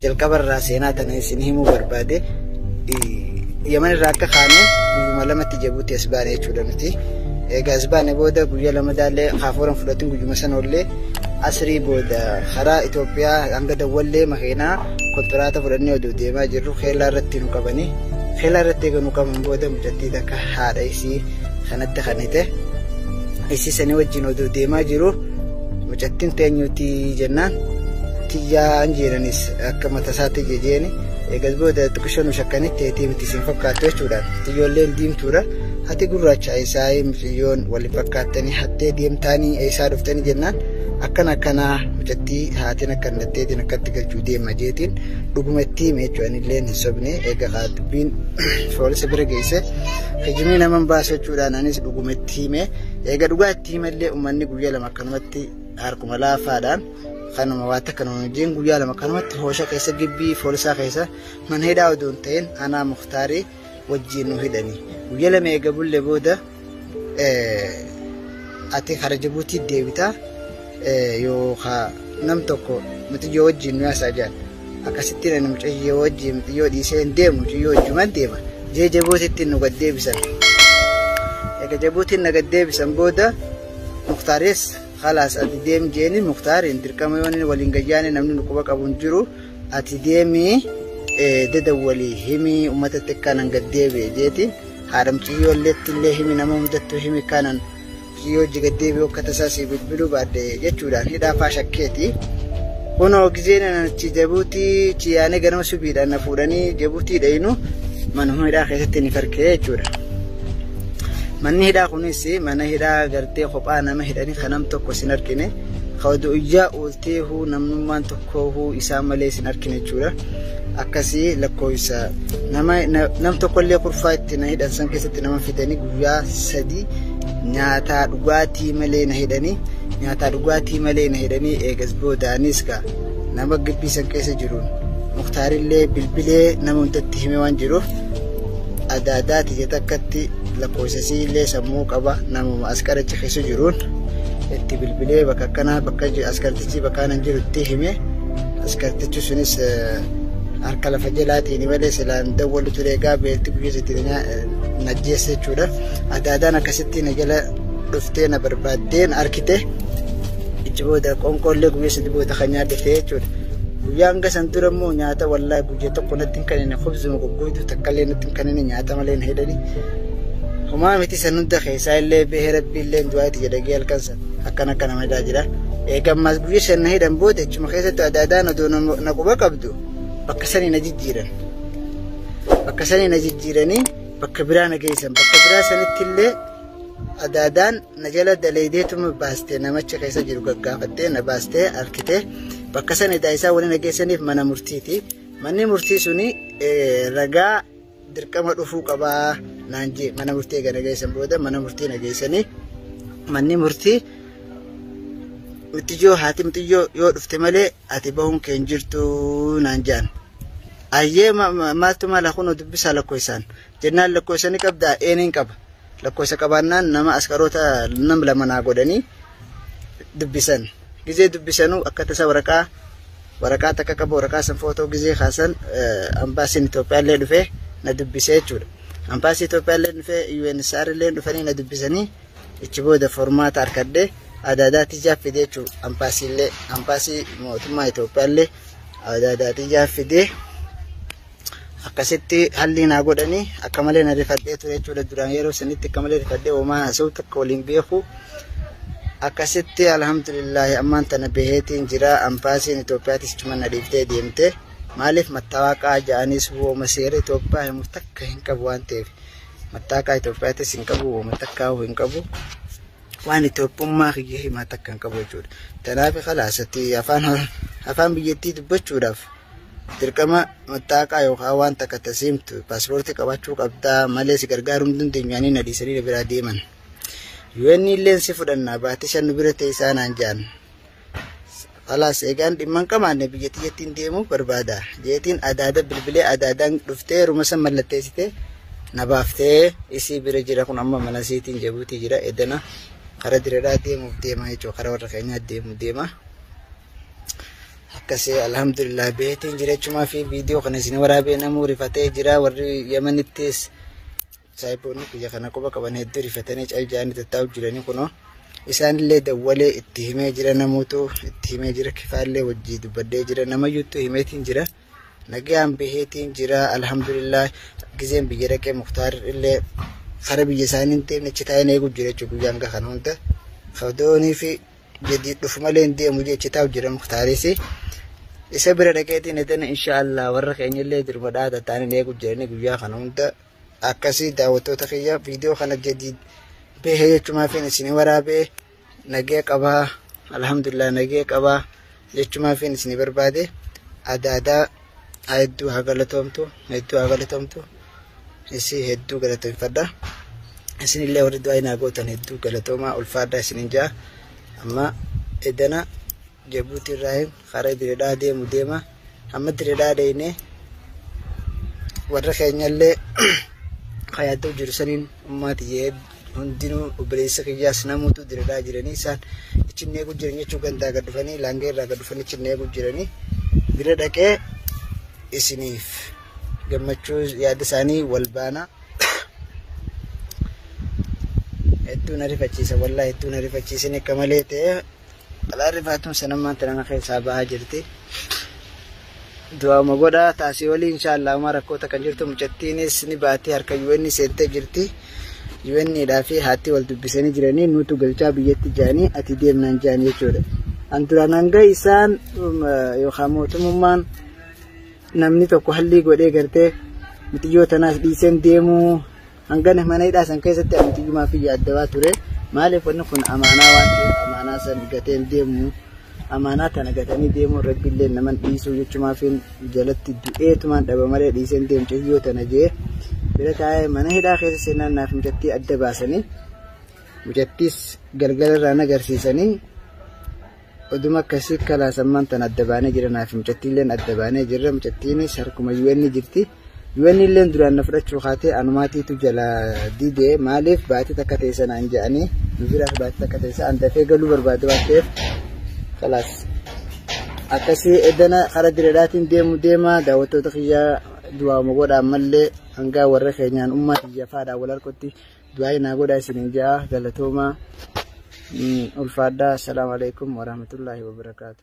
Jalqaba irraa seenaa tana isin himuu barbaade. Yaman irraa akka kaaneen guyyuma lamatti Jabuuti as baane jechuudha nuti. Egaa as baane booda guyyaa lama daallee haafuuran fudhatin, guyyuma sana ollee asrii booda karaa Itoophiyaa hanga dawwallee makiinaa kontiraata fudhannee oduu deemaa jirru keellaa irratti nu qabanii. Keellaa irratti eega nu qaban booda mucattii takka haadha isii kanatti kanite isii sanii wajjin oduu deemaa jiru, mucattiin teenyuuti jennaan, tiyyaan jedhanis akka mata isaatti jejeeni. Eegas booda xiqqishoo nu shakkanitti, teetii miti isin fakkaattu jechuudhaan, xiyyoolleen diimtuudha, ati gurraacha isaa mucayyoon waliin fakkaattanii hattee deemtaanii, eessaa dhuftanii jennaan, akkana akkanaa mucattii haatiin akka natteetiin akkatti galchuu deema jeetiin dhugumatti hime jechuudha. Illee hin sobne. Egaa dubbiin foolisa bira geesse, kijimii naman baasu jechuudhaan anis dhugumatti hime. Egaa dhugaa itti himallee uummanni guyyaa 2 akkanumatti harkuma laafaadhaan kanuma waan takka nama wajjin guyyaa 2 akkanumatti hoosha keessa gibbii foolisaa keessa mana hidhaa odoo hin ta'in anaa Muktaarii wajjin nu hidhanii. Guyyaa 2 eega bulle booda ati kara Jabuutii deebitaa yookaan nam tokko muxiyyoo wajjin nu yaasaa jiran. Akkasittiin ani mucayyoo wajjin muxiyyoo dhiisee hin deemu, mucayyoo wajjuman deema jee Jabuutiitti nu gad deebisan. Egaa Jabuutiin na gad deebisan booda Muktaaris khalaas ati deem jeeni. Muktaariin dirqama yoo inni waliin gayyaane namni nu quba qabu hin jiru, ati deemii dadawwalii himii uummatatti akkanan gad deebi'e jeetiin, haadha mucayyoo illeetti illee himi, nama hundattuu himi, kanan mucayyoo hojii gad deebi'u akka tasaa si bilbiluu baadde jechuudhaan hidhaa faa shakkeeti. Kunoo gizeen achi Jabuutii ciyaanee ganama subiidhaan na fuudhanii Jabuutii dhayinu manuma hidhaa keessatti ni farkee jechuudha. Manni hidhaa kunis mana hidhaa gartee kophaa nama hidhanii kan nam tokko sin argine, ka oduu ijaa oolteehuu namnummaan tokkoohuu isaan malee sin argine jechuudha. Akkasii lakkoofsa nama nam tokkollee kurfaa itti na hidhan san keessatti nama fidanii guyyaa 3 nyaataa dhugaatii malee na hidhanii, nyaataa dhugaatii malee na hidhanii. Eegas boodaanis ka nama gibbii san keessa jiruun Muktaarillee bilbilee nama hundatti hime waan jiruuf, adaadaati jeta akkatti lakkoofsasii illee sammuu qaba, namuma askarachi keessa jiruun itti bilbilee bakka akkanaa bakka askartichi bakka kanan jiru itti hime. Askartichi sunis harka lafa jalaatiin malee silaan dawwalu ture. Egaa beelti guyyaa sitti najjeesse jechuudha. Adaadaan akkasitti na jala dhuftee na barbaaddee na arkite. Ichi booda qoonqoollee guyyaa 3 booda kan nyaaddete jechuudha. Guyyaa hanga san dura immoo nyaata wallaahi guyyaa tokko natti hin kennine, khubzuma goggoituu takka illee natti hin kennine, nyaata malee na hidhani. Homaa miti, san hunda keessaa illee bahee rabbi illee du'aa itti jedhagee halkan san akkana akkana madaa jira. Eega ammaas guyyaa 5 na hidhan booda achuma keessatti adaadaan odoo na quba qabdu bakka sanii na jijjiiran. Bakka sanii na jijjiiranii bakka biraa na geessan. Bakka biraa sanitti illee adaadaan na jala daleedeetuma baastee namacha keessa jiru gaggaafattee na baastee arkitee. Bakka sana idaa isaa waliin na geessaniif mana murtiiti. Manni murtii suni ragaa dirqama dhufuu qabaa naan jee. Mana murtii eega na geessan booda mana murtii na geessanii, manni murtii muxiyyoo haati muxiyyoo yoo dhufte malee ati bahuun kee hin jirtu naan jedhan. Ayyee, maaltu mala kun dubbisaa lakkoofsaan jennaan, lakkoofsa ni qabdaa? Eeniin qaba. Lakkoofsa qabaannaan nama askaroota nam lama naa godhanii dubbisan. Gizee dubbisanuu akka tasa waraqaa takka qaba, waraqaa san footoo gizee kaasan ambaasiin Itoophiyaa illee dhufee na dubbisee jechuudha. Ambaasii Itoophiyaa illee dhufee, UNHCR illee dhufanii na dubbisanii, ichi booda formaata harkadhee adaadaatti fidee jechuudha. Ambaasii illee, ambaasii mootummaa Itoophiyaa illee adaadaatti fidee akkasitti hallii naa godhanii. Akka malee na rifadhee ture jechuudha. Duraan yeroo sanitti akka malee rifadhee homaa haasa'u takka waliin beeku. Akkasitti alhamdulillaahi ammaan tana baheetiin jira. Ambaasiin Itoophiyaatis cuma na dhiiftee deemte. Maaliif mattaawaqaa ja'anis wooma seera Itoophiyaa himu takka hin qabu waan ta'eef, mattaaqaa Itoophiyaatis hin qabu, wooma takkaa hin qabu, waan Itoophummaa kiyya himaa takka hin qabu jechuudha. Tanaaf khalaasatti afaan biyyattii dubbachuudhaaf dirqama mattaaqaa yookaan waan takka tasiimtu paaspoortii qabaachuu qabdaa malee si gargaaruu hin dandeenyu na dhiisanii na biraa deeman. UN illeen si fudhannaa baatii 5 nu bira ta'e isaanaan jaan. Khalaas eegaan dhimma hin qabaanne biyya tiyyattiin deemuu barbaada. Jeetiin adaada bilbilee, adaadaan dhuftee ruma san mallatteessitee na baaftee isii bira jira. Kun amma mana isiitiin Jabuutii jira. Edana kara diradhaa deemuuf deema jechuudha. Kara warra keenyaa deemuuf deema. Akkasii alhamdulillah beetiin jira jechumaa fi viidiyoo kana isin waraabee namuu rifatee jira. Warri Yamanittis saayiboonni biyya kana quba qaban hedduu rifatanii cal ja'anii tattaa'u jiranii kunoo. Isaanillee dawwalee itti himee jira, namuutu itti himee jira, kifaallee wajjii dubbadhee jira, namayyuutu himeetiin jira. Nagaan baheetiin jira alhamdulillah. Gizeen biyya dhaqee Muktaar illee kara biyya isaanii hin deemne, achi taa'ee eeguu jira jechuudha guyyaan kana hunda. Kadoonii fi gadi dhufu malee hin deemu jee taa'u jira Muktaaris. Isa bira dhaqeetiin edana inshaallah warra keenya illee durba dhaata ta'anii eeguu jiranii guyyaa kana hunda. Akkasii daawwattoota kiyya, viidiyoo kana jadiid bahee jechumaafin isin waraabee nagee qabaa, alhamdulillah nagee qabaa jechumaafin isin barbaade. Adaadaa hedduu haa galatoomtu, hedduu haa galatoomtu, isii hedduu galatoomfadha. Isinillee warri du'aa naa gootan hedduu galatoomaa, ulfaadha isinin jaa. Amma edana Jabuuti irraa karaa Diredhaa deemu deema. Amma Diredhaa deemnee warra keenyallee hayaattoo jiru saniin ummaati jee hundinuu obboleessa kiyyaas namuutu Diredhaa jiranii, isaan achiin eeguu jiran jechuu, gandaa gad dhufanii, laangee irraa gad dhufanii achiin eeguu jiranii. Bira dhaqee isiniif gammachuu yaada isaanii wal baana. Hedduu na rifachiisa, wallaahi hedduu na rifachiisan akka malee ta'e. Alaa rifaatuun sanammaan tana keessaa bahaa jirti. Du'aama godhaa taasii walii inshaallah uma rakkoota kan jirtu mucattiinis ni baatee harka UN seentee jirti. UN dhaa fi haatti wal dubbisanii jiranii, nutu galchaa biyyatti jaanii, ati deemnaan jaanii jechuudha. An duraan hanga isaan yookaan mootummaan namni tokko hallii godhee gartee mitiyyoo tanaas dhiiseen deemuu, hanga mana hidhaa san keessatti mitiyyumaa fi yaaddawaa ture. Maaliif? Wanni kun amaanaa waan ta'eef amaanaa san gateen deemu, amaanaa tana gatanii deemuun rabbiillee naman dhiisuu jechumaafin jalatti du'eetumaan dhaba malee dhiiseen deemu ciyyoo tana jee bira taa'ee. Mana hidhaa keessa seenaan naaf mucattii adda baasanii, mucattiis galgala irraa agarsiisanii, oduma akkasii kalaasammaan tan adda baanee jira. Naaf mucattiilleen adda baanee jirra. Mucattiinis harkuma UN jirti. UN illeen duraan na fudhachuu kaatee anumaatiitu jala didee. Maaliif? Baatii takka teessa naan jedhanii, nu biraas baatii takka teessa, an dafee galuu barbaade waan ta'eef kalaas. Akkasii edana kara Direedhaatiin deemu deema. Daawwattoota kiyyaa, du'aama godha ammallee hangaa warra keenyaan ummaa kiyya faadhaan wal harkutti du'aa naa godha isiniin ja'a. Galatoomaa, ulfaadhaa. Assalaamu alaikum warahmatullaahi wabarakaatu.